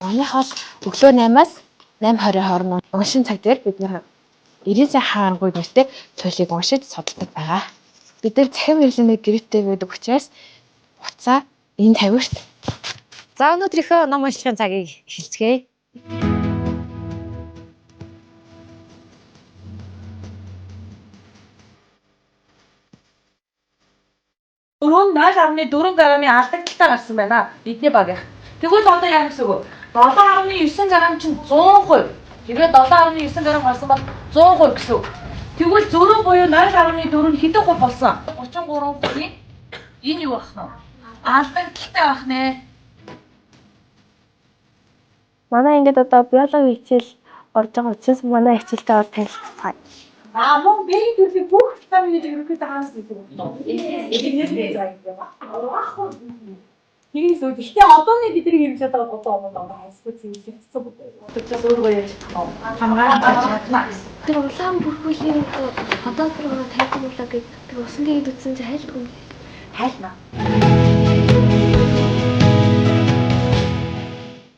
Манайх бол өглөө 8-аас 8:20 хооронд уншин цаг дээр бид нэр 90 сая хаангүй нэртэй туйлыг уншиж судалдаг байгаа. Бид нар цахим хэвлэлний гэрээтэй байдаг учраас утсаа энэ тавирт. За, өнөөдрийнхөө ном уншихын цагийг эхэлцгээе. Өрөө нь 0.4 грамын алдагдaltaй гарсан байна. Бидний багийнх. Тэгвэл одоо яах гэсэн үг вэ? 7.9 грам чинь 100%. Тэгээд 7.9 грам гарсан бол 100% гэсэн үг. Тэгвэл зөрүү буюу 0.4 нь хэдэн хувь болсон? 33%-ийн энэ юу байх нь? Алдагдaltaй байх нэ. Манай ингээд одоо биологи хичээл орж байгаа учраас манай хичээлтэй ор танилцгаая. А мөн би төрлийн бүх витаминыг ерөнхийдөө хаанаас гэдэг юм бэ? Тийм л үү. Гэхдээ одооны бидний хэрэглээд байгаа одоо одоо дандаа хайсгүй зэвлэгдсэн бүтээл. Тэгээс өөрөө яаж чадах вэ? Хамгаалж чадна гэсэн. Тэр улаан бүрхүүлийн одоо тэр тайлбарлаа гэдэг тэр усан тэгээд үтсэн чи хайлтгүй юм. Хайлна.